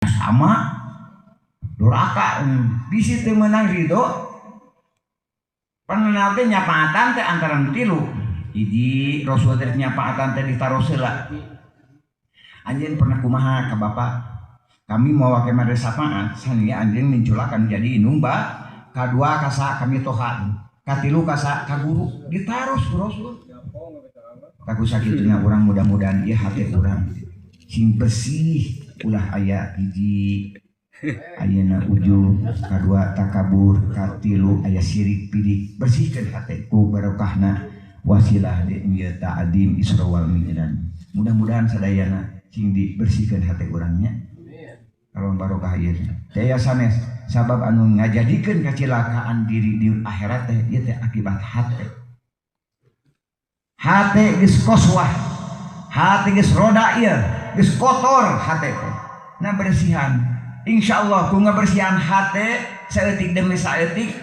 Sama duraka, bisi teu meunang ridho. Panenal teh nyapaatan teh antara tilu. Hiji, Rasul teh nyapaatan teh ditaros heula. Anjeun pernah kumaha ka bapak? Kami mau wake mere sapaat sania anjeun minculakan jadi indung ba. Kadua kasa kami toha. Katilu kasa ka guru. Ditaros ku Rasul. Ku sakituna urang mudah-mudahan ieu hate urang sing bersih, ulah aya hiji ayeuna ujub, kadua takabur, katilu aya sirik pidik. Bersihkeun hate ku barokahna wasilah di ieu ta'dim Isra wal Mi'raj. Mudah-mudahan sadayana sing dibersihkeun hate urangnya kalau barokah ieu teh aya sanes, sabab anu ngajadikeun kacilakaan diri di akhirat teh ieu teh akibat hate. Hate geus koswah, hate geus roda, ieu geus kotor hate teh. Nah, bersihan, insyaallah ku ngabersihan hate saeutik demi saeutik.